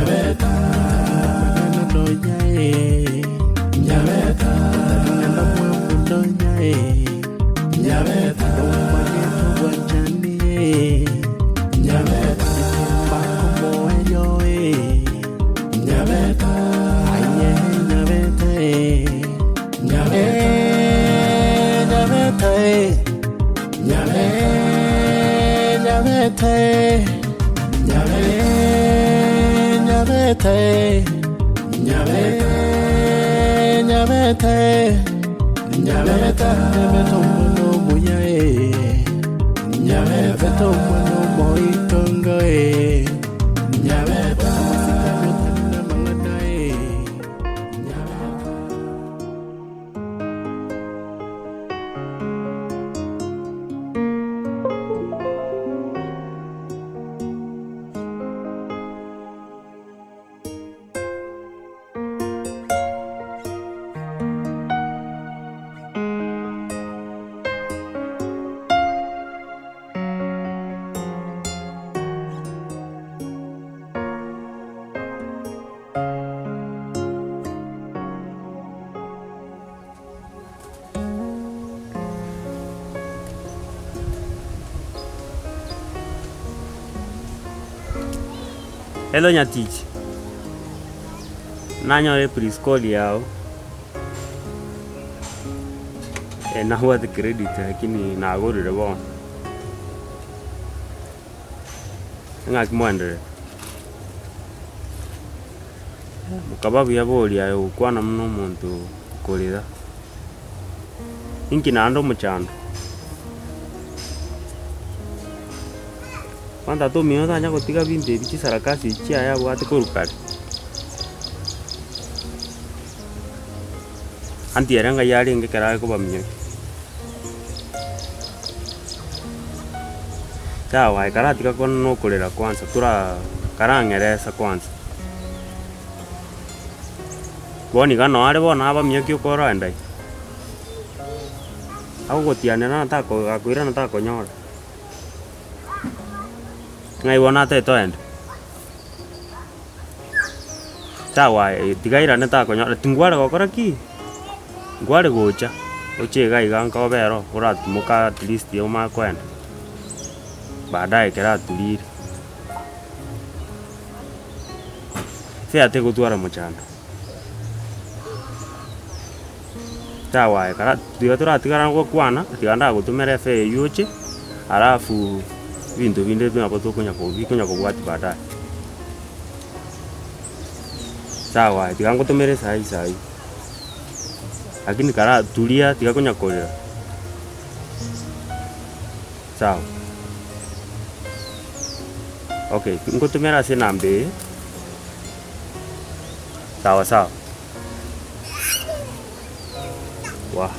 Nyabeta Amang'ana nonya eh Nyabeta Ng'anda mwamu nonya eh Nyabeta Nomanyete obwanchani eh Nyabeta Mbakomoerio eh Nyabeta Aye Nyabeta eh Nyabeta Nyabeta eh Nyabeta eh Nyabeta eh Nyabeta eh Nyabeta Nyabeta omwana omuya eh Nyabeta omwana omoitongo eh Nyabeta Amasikani otari namang'ana eh Nyabeta. Hello nyatichi, nanyore please call yao, eh nabwate credit lakini nagorire bono. Ng'aki mwaenderete? Mokaba buya bori aye ogokwana buna omonto okorera. Inki naende omochando? Bono tata omino tanya gotiga binto ebi chisarakasi echi chiaye abwate korwa kare. Anti ere ngai arenge ekero are kobaminyokia. Sawa aye karatiga kwana na okorera kwanza tora karang'eresa kwanza. Bono iga noo are bono abaminyokia okoroenda aye. Agogotianera na tako gakoirana takonyora. Ng'ai bono atagete oende? Sawa aye tiga airane takonyora tingware gokora ki? Nkware gocha, oche iga iga nka obe ero, oratimoka at least omanye koenda, baadaye ekero aturire. Fare tegotwara mochando. Sawa aye kara tiga toratigara gokwana, tiga ndagotomera efare eywo oche, alafu ebinto binde nabo tokonya ko bikonya kobwatia baadaye. Sawa aye tiga ngotomere saii saii, lakini kara tulia tiga konya korera, sawa. Okay, ngotomere ase enamba eye, sawa sawa. Wah.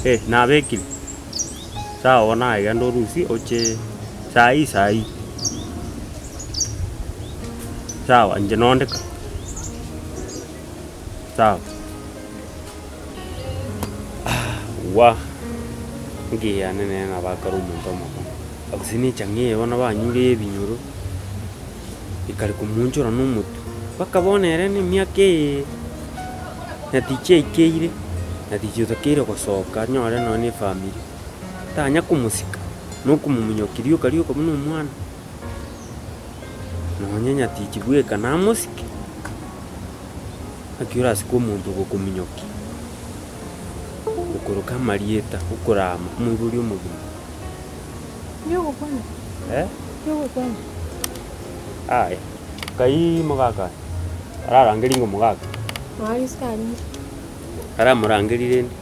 Eh, nabekire, sawa bono aye genda orusie oche saii saii, sawa inche nondeka, sawa. Wah, nkiane nere nabo akare omonto omokong'u, gose na echang'aa eye bono banyure ya ebinyoro, ekare komoonchora na omotwe, mpaka bono ere na emiaka eye nyatichi aikeire, nyatichi otakeire gosoka anyore nonye na efamiri, tanya komosika, na okomominyokia rioka rioka buna omwana, nonye nyatichi bweka namosike. Naki orasike omonto ogokominyokia, okoroka amarieta, okorama, omoibori omogima. Yogokwana. Eh? Yogokwana. Aye, kai mogaka aye, ararangerie ng'a omogaka. Mwari sukari. Aramorangerie rende.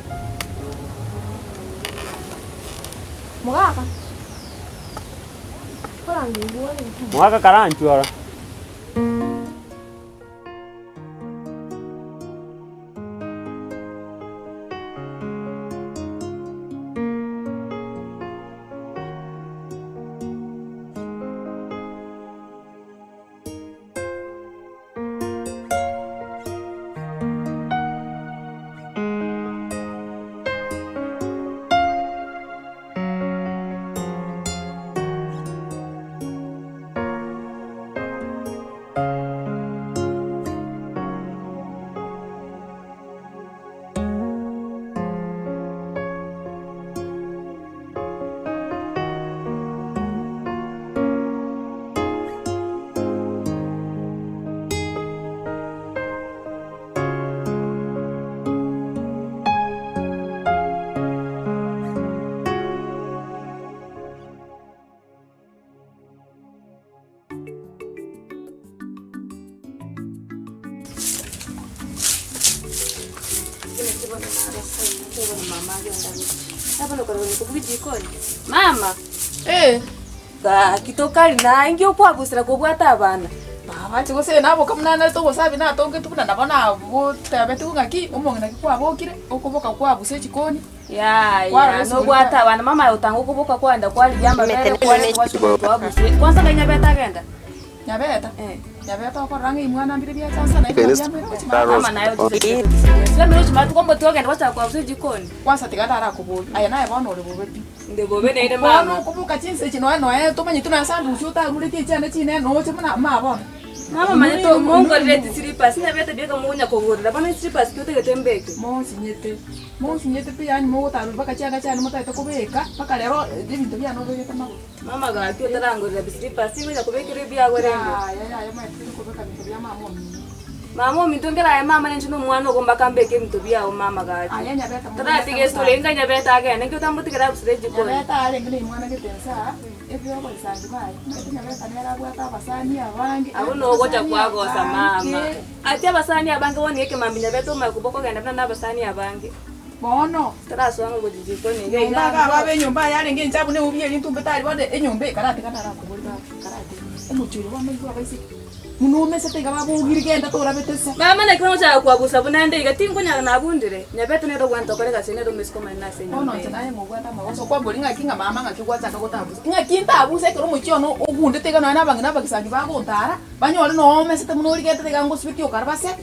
Mogaka. Korangerigwa ore. Mogaka karanchwe ora. Mama, Eh, gaki tokari naye inki okwabusera kobwata abana? Baba inche gose naboka buna narete obosabi natongetwe buna nabo nabotebetigwe ng'aki, omong'ina ki kwabokire, okoboka kwabusa echikoni, Yaya, kwarora esuguri nobwate kwa abana mama aye otanga okoboka kwagenda kwarigia amabere kwareta gwachia omonto abuse. Kwanza ng'ai Nyabete agenda? Nyabeta, Eh. Nyabeta okorora ng'a imwana mbire biacha sana ebinto biamere gochia maate. Mama naye ochiche Siamere gochia maate kwambotia ogenda gwachaka kwabusa ejikoni. Kwanza tiga ndarakoborie, aye naye bono ore bobe pi. Inde bobe naende Bono mama. okoboka chinsa echi nonya nonya tomanyeti nonya sandusi otaruretie echiane chinene noche buna maa bono. Mama manya to mongorereti slippers nyabete bieka mogonya kogorera bono slippers ki otagete mbeke. Monsinyete, monsinyete pi yaani mogotarwa mpaka chianga chiane motagete kobeka, mpaka rero ebinto biane obegete magoro. Mama gaki otarangorera bislippers tingonya kobekera ebiago rende. Yaya yaya omanyete tindi kobeka binto bia mama omino. Mama ominto nkere aye mama ninche nomwana ogo mpaka mbeke ebinto biao mama gaki. Aye nyabete mono Taratiga estori enga nyabete agende nki otamotigere abusure ejikoni. Nyabete arenge na imwana gete nsaa, ebiogoisangi baye, omanyete nyabete nere abwate abasani abange, Abwo nogocha abasani kwagosa mama. abange. Ati abasani abange bono iga ekemambia nyabete omanye koboka ogende buna nabasani abange. Bono. Tarasoa ng'a gochia jikoni iga iga Nyomba iga ababe enyomba aye arenge enchabu na eubi eria entumbe tari bono enyomba eye karatiga narakobori baba, karatiga. Omochie oyo bono oigwe abaiseke, buna omesete iga babogire genda torabete se. Mama naki bagochaka kwabusa buna inde iga tinkonyara nabundire, nyabete nere ogwenta okore egasi nere omosike omonene ase Bono enyomba inche eye. naye ng'obwate amagoso kwambori ng'aki ng'a mama ng'aki gwachaka gotambusa, ng'aki ntabuse ekero omochie one ogundete iga nonya na abang'ina abagisangi bagontara, banyore noo omesete buna origetete iga ngosibeti okarabase.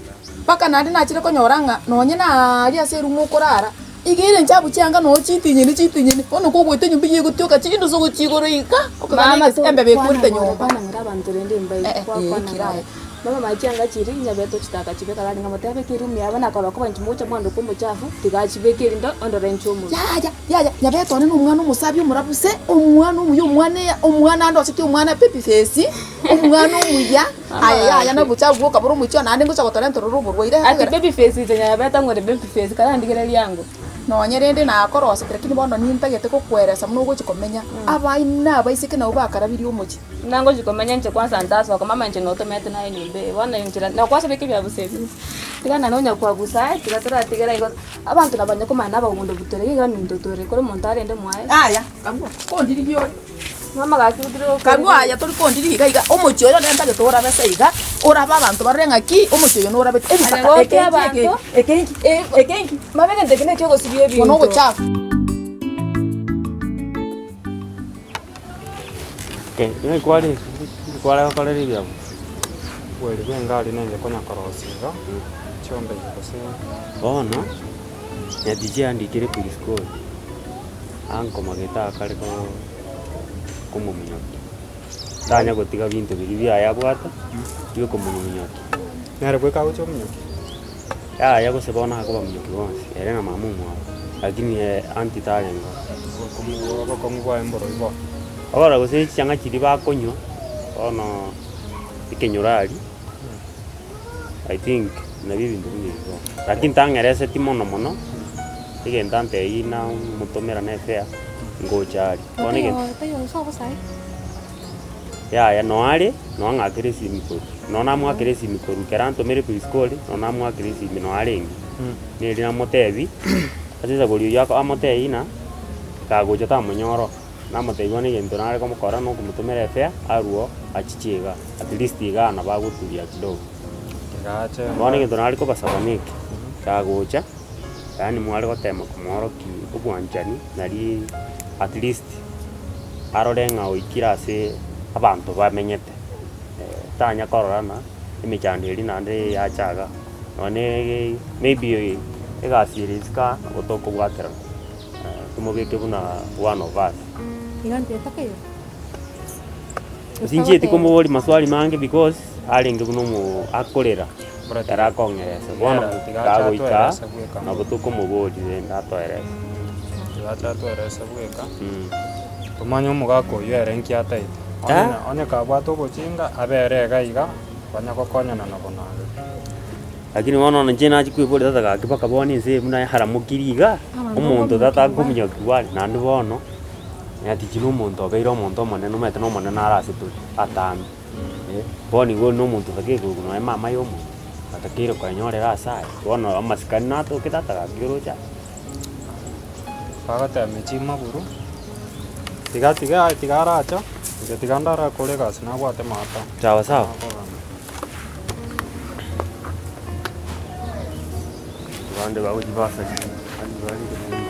Mpaka naende nachire konyora ng'a nonye naaria ase erumu okorara, iga ere enchabu chianga noo chitinyeni chitinyeni, bono kogoeta enyomba eyio egotioka chindusu gochia igoro iga, okogana Mama egesi embeba kwana ekorete ng'ora nyomba. kwana ng'ora abanto rende mbai Eh, eh, kwakwana kira ng'ora aye. mama mache chianga chiria nyabete ochitaka chibeka rari ng'a motebe beka eroom yabo nakorora koba inche mogocha mwandoka omochafu tiga achibeke erinde ondore inche omobe. Yaya, yaya, nyabete one na omwana omosabi omorabu se, omwana omuya omwana eya omwana andoseti omwana baby face, omwana omuya. Aye yaya nobochafu bwoka bore omochie one, naende ngocha gotorenta ororo oborwaire. Ati baby face inche nyabete ng'ore baby face karandigereria ango. Nonye rende nakorosete lakini bono nintagete gokoeresa buna ogochi komenya, abaina abaiseke nabwo bakarabirie omochie. Buna ngochi komenya inche kwanza ntasoka mama inche notomete naye enyomba eye bono inchera nakwasabeka ebiabuso ebi tiga naende onya kwabusa aye tiga toratigera igo abanto nabanya komanya nabagondo butore iga minto tore kore omonto arende mwaye. Yaya, karua, kondirigia ore. Mama gaki gotire gokora Karua aya tori kondirigia iga iga, omochie oyo nentagete orabe ase iga, orabe abanto barore ng'aki, omochie oyo norabete Aye ebisaka gokia eke nki eke abanto. eke nki eke nki. Mama egento eke nekio ogosibia Bono ebinto. obochafu. Okay, ng'ai kware inki kware gokorera ebiabu? Bweri bwa engari nenye konya korosia iga, chiombe iga gose. Bono, nyatichi andikire police call, ankomagete akare ko komominyokia, tanya gotiga binto biria biaye abwate, biokomominyokia. Nere bweka agocha ominyokia? Yaya gose bono akobaminyokia bonsi, ere na mama omwabo, lakini aunty tarenge oo. Obokong'u obokong'u bwaye mborori bono. Okora gose chichang'a chiria bakonywa, bono ekenyoro aria, I think nabio ebinto buna ebio bono. Lakini tang'ereseti mono mono, egento antebie namotomera na efare, ngocha aria. Bono egento. Yaya noa are, noa ng'akere esimi korwa, nonya namoakera esimi korwa ekero antomire please call, nonya namoakera esimi noa arenge, neri namotebia, ase esaburi oywo ako amotebia ng'a, kagocha tamonyora oo, namotebia bono egento nare komokora na okomotomera efare, arwe oo achiche igaa, at least igaa nabo agotulia kidogo. Bono egento nare kobasaba neke, kagocha, yaani mware gotema komoorokia obwanchani nari at least. Arore ng'a oikire ase abanto bamenyete, tanya korora ng'a emechando eria naende yacha igaa, nonye maybe egasi ere isiko aa nabo tokobwaterana, tomobeke buna one of us. Iga ntetaka igo. Gose inchieti komoboria maswali mange because arenge buna omo akorera ekero akong'eresa, bono kagoika aa nabo tokomoboria rende atoerese. Tiga ache atoerese bweka, tomanye omogaka oyio ere nki ataete. Onye onye kabwate obochinga, abere iga iga, banya gokonyana na bonareri. Lakini bono inche nachia koiboria tata gaki mpaka bono ense eye buna yaramokirie iga, omonto tata nkominyokiwa are, naende bono, nyatichi na omonto obeire omonto omonene omanyete na omonene are ase tore, atambe, bono igo na omonto otagete korokwa nonye mama ya omonto. Natakeire koenyorera ase aya, bono amasikani natoke tata gaki oroche aa. Bagoteba mechie maguru, tiga tiga tiga aracha, inche tiga ndarakore egasi nabwate maata. Sawa sawa. Abande bagochi basaria, abande barenge.